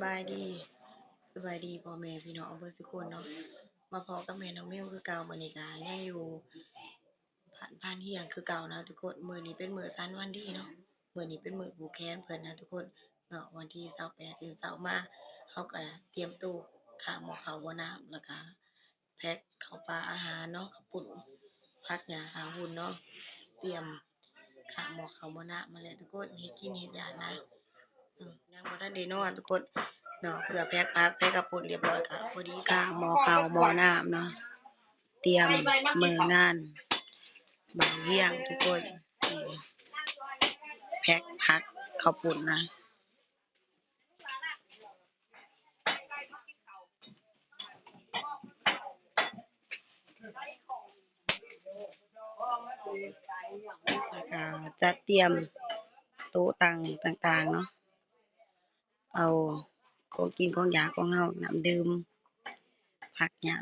ສະບາຍດີ ສະບາຍດີພໍ່ແມ່ພີ່ນ້ອງເບິດສຸຄົນເນາະ ມາພໍ້ກັບແມ່ນ້ອງມິວຄືເກົ່າ ມື້ນີ້ກະຍັງຢູ່ບ້ານພານຮຽງຄືເກົ່ານະທຸກຄົນ. ມື້ນີ້ເປັນມື້ສັນວັນດີເນາະ ມື້ນີ້ເປັນມື້ຜູກແຂນເພິ່ນນະທຸກຄົນເນາະ ວັນທີຊາວແປດ ຕື່ນເຊົ້າມາ ເຮົາກະຕຽມໂຕຂ້າໝໍ້ເຂົ້າໝໍ້ນ້ຳ ແລ້ວກະ ແພັກເຂົ້າປາອາຫານເນາະ ເຂົ້າປຸ້ນ ຜັກຫຍ້າຫາວຸ່ນເນາະ ຕຽມຂ້າໝໍ້ເຂົ້າໝໍ້ນ້ຳມາແລ້ວທຸກຄົນ ເຮັດກິນເຮັດຢາກນະ ອືມ ຍັງບໍ່ທັນໄດ້ນອນທຸກຄົນເນາະ ເພື່ອແພັກຜັກແພັກເຂົ້າປຸ້ນລຽບຮ້ອຍ ກະພໍດີຂ້າໝໍ້ເຂົ້າໝໍ້ນ້ຳເນາະ ຕຽມມື້ງານບ້ານຮຽງທຸກຄົນ ອືມ ແພັກຜັກເຂົ້າປຸ້ນນະ. ແລ້ວກະຈັດຕຽມໂຕະຕັ່ງຕ່າງໆເນາະ ເອົາຂອງກິນຂອງຢາກຂອງເຮົາ ນ້ຳດື່ມ ຜັກຫຍ້າ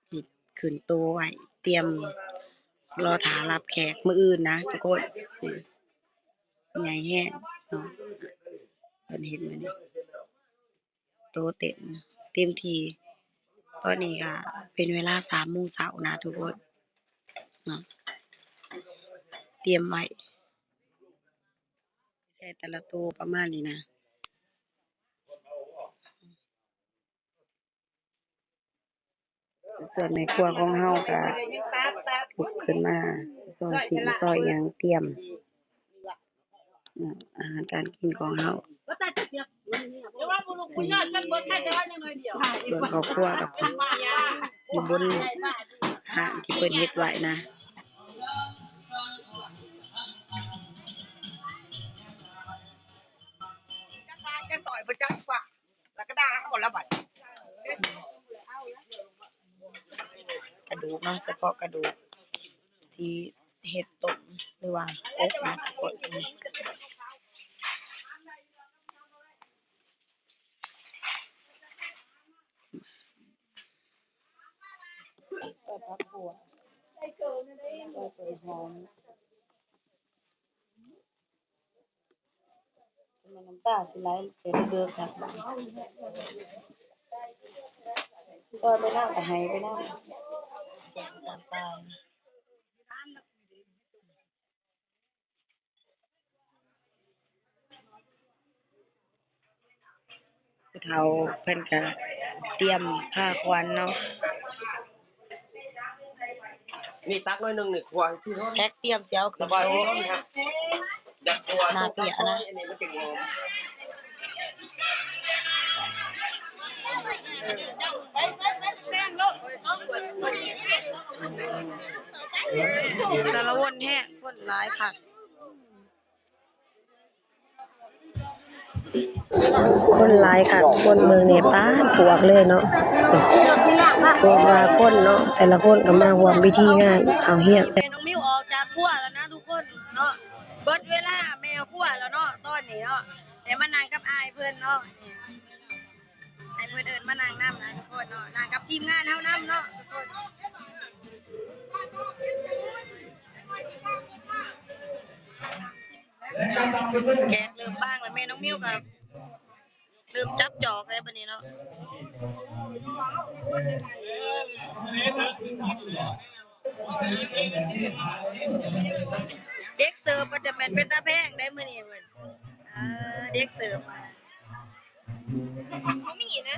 ເຮັດຂຶ້ນໂຕະໄວ້ ຕຽມລໍຖ້າຮັບແຂກມື້ອື່ນນະທຸກຄົນ. ໃຫຍ່ແຮງເນາະ ເພິ່ນເຮັດມື້ນີ້ ໂຕະເຕັມ ເຕັມທີ່ ຕອນນີ້ກະເປັນເວລາສາມໂມງເຊົ້ານະທຸກຄົນເນາະ ຕຽມໄວ້ ໃຊ້ແຕ່ລະໂຕະປະມານນີ້ນະ. ສ່ວນແມ່ຄົວຂອງເຮົາກະລຸກຂຶ້ນມາ ຊອຍຊີ້ນຊອຍຫຍັງ ຕຽມອາຫານການກິນຂອງເຮົາ. ສ່ວນຄອບຄົວກະຢູ່ບົນຫ້າງທີ່ເພິ່ນເຮັດໄວ້ນະ. ກະດູກເນາະ ສະເພາະກະດູກທີ່ເຮັດຕົ້ມ ຫຼືວ່າອົບນະ ໃສ່ຜັກບົວ ໃສ່ຕົ້ນຫອມ. ນ້ຳຕາຊິໄຫຼເຕັມເບີກະ ຊອຍໄປນຳກະໄຫ້ໄປນຳ. ຜູ້ເຖົ້າເພິ່ນກະຕຽມພາຂວັນເນາະ. ນີ້ຕັກໜ້ອຍໜຶ່ງນີ້ ຂົ້ວໃຫ້ຊິຮ້ອນ ແພັກຕຽມຊິເອົາຂຶ້ນໂຕະ ຢ່າຂົ້ວ ໜ້າເປຍນະ ອັນນີ້ມັນຊິຫອມ. ສາລະວົນແຮງ ຄົນຫຼາຍຄັກ. ຄົນຫຼາຍຄັກ ຄົນເບິ່ງແດ່ ປານປວກເລີຍເນາະ ປວກວ່າຄົນເນາະ ແຕ່ລະຄົນກະມາຮ່ວມພິທີງານເອົາຮຽງ. ແມ່ນ້ອງມິວອອກຈາກຄົວແລ້ວນະທຸກຄົນເນາະ ເບິດເວລາແມ່ຄົວແລ້ວເນາະ ຕອນນີ້ເນາະ ໄດ້ມານັ່ງກັບອ້າຍເພິ່ນເນາະ. ໃຫ້ເພິ່ນເອີ້ນມານັ່ງນຳນະທຸກຄົນເນາະ ນັ່ງກັບທີມງານເຮົານຳເນາະທຸກຄົນ. ແກງເລີ່ມບາງແລ້ວ ແມ່ນ້ອງມິວກະເລີ່ມຈັບຈອກແລ້ວບັດນີ້ເນາະ. ເດັກເສີບກະຈະແມ່ນເປັນຕາແພງໄດ໋ມື້ນີ້ເພິ່ນ ເອີ ເດັກເສີບ ບໍ່ມີນະ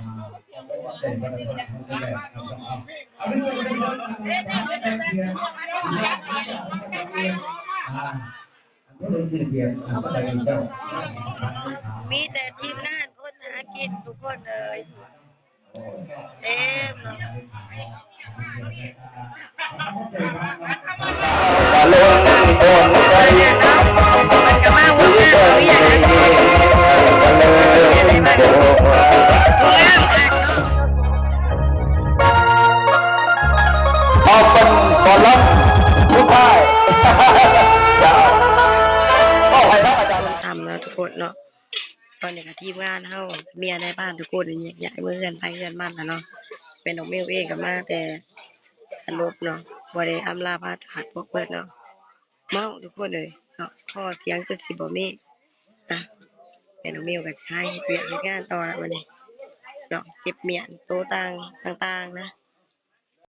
ມີແຕ່ທີມງານຄົນຫາກິນທຸກຄົນເອີຍ. ເຕັມເນາະ ມັນກະມາວົງງານເຂົາວຽກນະ ວົງງານຄັກເນາະ. ເອົາເປັນໝໍລຳສຸດທ້າຍ ເອົາໃຫ້ທາງອາຈານ ຄ່ຳແລ້ວທຸກຄົນເນາະ. ຕອນນີ້ກະທີມງານເຮົາ ເມຍນາຍພານທຸກຄົນແຍກຍ້າຍເມືອເຮືອນໃຜເຮືອນມັນລະເນາະ. ແມ່ນ້ອງມິວເອງກະມາແຕ່ສະຫຼົບເນາະ ບໍ່ໄດ້ອຳລາພາຈາກພວກເພິ່ນເນາະ. ເມົາທຸກຄົນເອີຍເນາະ ຄໍສຽງຈົນຊິບໍ່ມີນະ. ແມ່ນ້ອງມິວກໍຊິພາເຮັດວຽກເຮັດງານຕໍ່ລະບັດນີ້ເນາະ ເກັບມ້ຽນໂຕຕ່າງ ຕ່າງໆນະ.